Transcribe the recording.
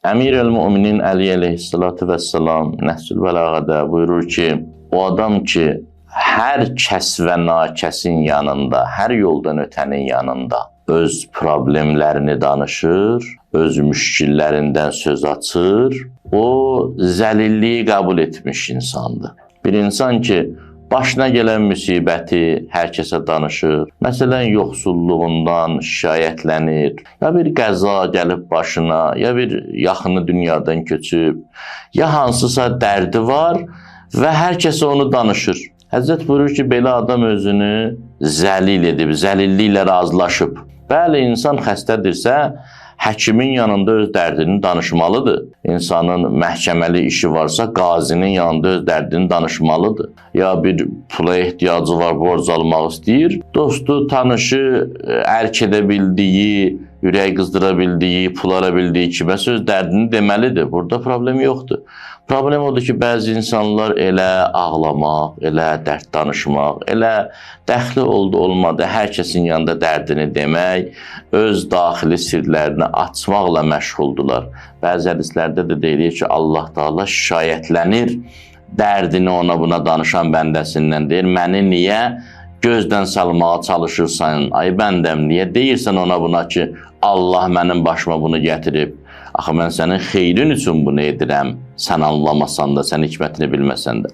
Əmir-ül-Müminin Əli əleyhissalatu vesselam Nəhcül Bəlağədə buyurur ki, o adam ki, hər kəs və nakəsin yanında, hər yoldan ötənin yanında öz problemlərini danışır, öz müşkillərindən söz açır, o zəlilliyi qəbul etmiş insandır. Bir insan ki, başına gələn müsibəti hər kəsə danışır, məsələn, yoxsulluğundan şikayətlənir, ya bir qəza gəlib başına, ya bir yaxını dünyadan köçüb, ya hansısa dərdi var və hər kəsə onu danışır. Həzrət buyurur ki, belə adam özünü zəlil edib, zəlilliklə razılaşıb. Bəli, insan xəstədirsə, həkimin yanında öz dərdini danışmalıdır. İnsanın məhkəməli işi varsa, qazinin yanında öz dərdini danışmalıdır. Ya bir pula ehtiyacı var, borc almaq istəyir. Dostu, tanışı, ərk edə bildiyi, ürək qızdıra bildiyi, pul ala bildiyi kiməsə öz dərdini deməlidir. Burada problem yoxdur. Problem odur ki, bəzi insanlar elə ağlamaq, elə dərd danışmaq, elə dəxli oldu olmadı, hər kəsin yanında dərdini demək, öz daxili sirlərini açmaqla məşğuldular. Bəzi hədislərdə də deyilir ki, Allah Taala şikayətlənir, dərdini ona buna danışan bəndəsindən deyir, məni niyə gözdən salmağa çalışırsan, ay bəndəm, niyə deyirsən ona buna ki, Allah mənim başıma bunu gətirib? Axı mən sənin xeyrin üçün bunu edirəm, sən anlamasan da, sən hikmətini bilməsən də.